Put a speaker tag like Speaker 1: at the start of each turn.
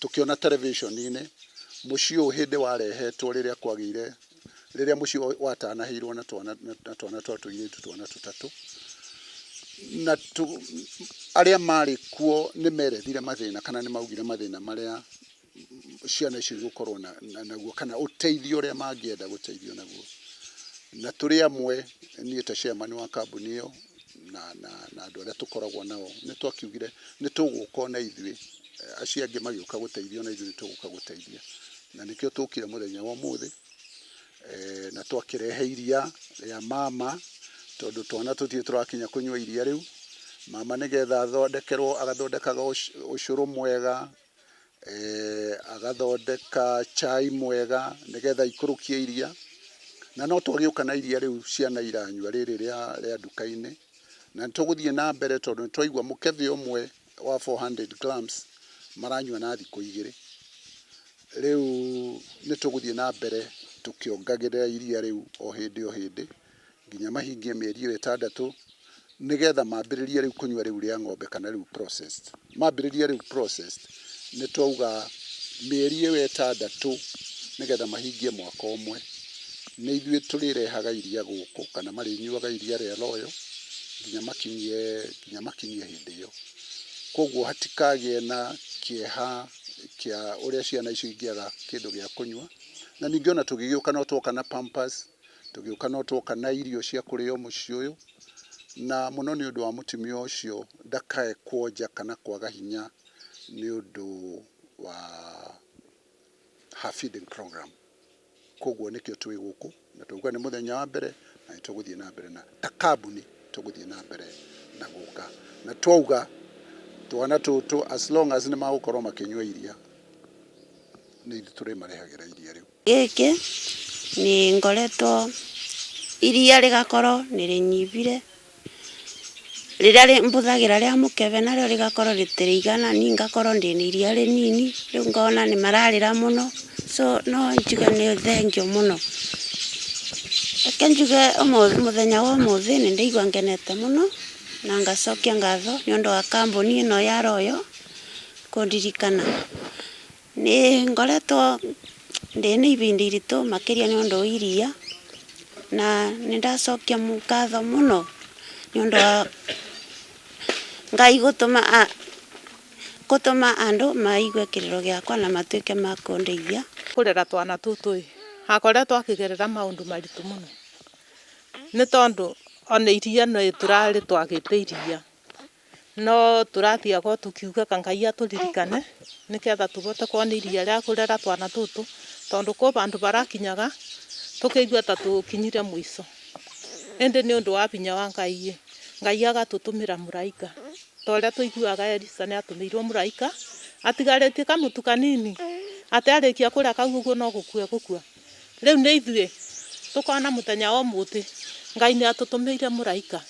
Speaker 1: Tũkĩona television-inĩ mũciĩ ũyũ hĩndĩ warehetwo rĩrĩa kwagĩire, rĩrĩa mũciĩ watanahĩirwo na twana, na twana twa tũirĩtu twana tũtatũ. Na arĩa marĩ kuo nĩ merethire mathĩna kana nĩ maugire mathĩna marĩa ciana icio igũkorwo naguo kana ũteithio ũrĩa mangĩenda gũteithio naguo. Na tũrĩ amwe, niĩ ta chairman wa kambuni ĩyo na andũ arĩa tũkoragwo nao, nĩ twakiugire nĩ tũgũka ona ithuĩ, acio angĩ magĩũka gũteithia ona ithuĩ nĩ tũgũka gũteithia. Na nĩkĩo tũkire mũthenya wa ũmũthĩ na twakĩrehe iria rĩa mama tondũ twana tũtirĩ tũrakinya kũnyua iria rĩu. Mama nĩgetha athondekerwo agathondekaga ũcũrũ mwega, Agathondeka chai mwega nĩgetha aikũrũkie iria, na no twagĩũka na iria rĩu ciana iranyua rĩrĩ rĩa nduka-inĩ, na nĩ tũgũthiĩ na mbere tondũ nĩ twaigua mũkebe ũmwe wa 400 grams maranyua na thikũ igĩrĩ. Rĩu nĩ tũgũthiĩ na mbere tũkĩongagĩrĩra iria rĩu o hĩndĩ o hĩndĩ nginya mahingie mĩeri ĩyo ĩtandatũ, nĩgetha mambĩrĩrie rĩu kũnyua rĩu rĩa ng'ombe kana rĩu processed. Mambĩrĩria rĩu processed, nĩ twauga mĩeri ĩyo ĩtandatũ nĩgetha mahingie mwaka ũmwe, nĩ ithuĩ tũrĩrehaga iria gũkũ kana marĩnyuaga iria rĩa Royal nginya makinyie nginya makinyie hĩndĩ ĩyo. Koguo hatikagĩe na kĩeha kĩa ũrĩa ciana icio ingĩaga kĩndũ gĩa kũnyua. Na ningĩ ona tũgĩgĩũka no tuoka na pampers. Tũgĩũka no tuoka na irio cia kũrĩo mũciĩ ũyũ, na mũno nĩ ũndũ wa mũtumia ũcio ndakae kwonja kana kwaga hinya nĩ ũndũ wa her feeding program. Koguo nĩkĩo twĩ gũkũ na twauga nĩ mũthenya wa mbere na nĩ tũgũthiĩ na mbere na ta kambuni tũgũthiĩ na mbere na gũka. Na twauga twana tũtũ as long as nĩ magũkorwo makĩnyua iria, nĩ ithuĩ tũrĩmarehagĩra iria rĩu.
Speaker 2: Gĩkĩ nĩ ngoretwo iria rĩgakorwo nĩ rĩnyibire, rĩrĩa mbũthagĩra rĩa mũkebe narĩo rĩgakorwo rĩtirĩigana, niĩ ngakorwo ndĩna iria rĩnini, rĩu ngona nĩ mararĩra mũno, so no njuge nĩ thengiũ mũno. Reke njuge mũthenya wa ũmũthĩ nĩ ndaigua ngenete mũno, na ngacokia ngatho nĩ ũndũ wa kambuni ĩno ya Royal kũndirikana. Nĩ ngoretwo ndĩna ibinda iritũ makĩria nĩ ũndũ wa iria, na nĩ ndacokia ngatho mũno nĩ ũndũ wa Ngai gũtũma andũ maigue kĩrĩro gĩakwa na matuĩke ma kũndeithia.
Speaker 3: Kũrera twana tũtũ ĩ, akoretwo akĩgerera maũndũ maritũ mũno, nĩ tondũ ona iria nĩ tũrarĩ twagĩte iria. No tũrathiaga o tũkiugaga Ngai atũririkane nĩgetha tũhote kuona iria rĩa kũrera twana tũtũ, tondũ kwĩ vandũ varakinyaga tũkaigua ta tũkinyire mũico. Ĩndĩ nĩ ũndũ wa hinya wa Ngai ĩ, Ngai agatũtũmĩra mũraika, ta ũrĩa tũiguaga Elisha nĩ atũmĩirwo mũraika, atigarĩtie kamũtu kanini, atĩ arĩkia kũrĩa kau ũguo no gũkua egũkua. Rĩu nĩ ithuĩ tũkona mũthenya wa ũmũthĩ Ngai nĩ atũtũmĩire mũraika.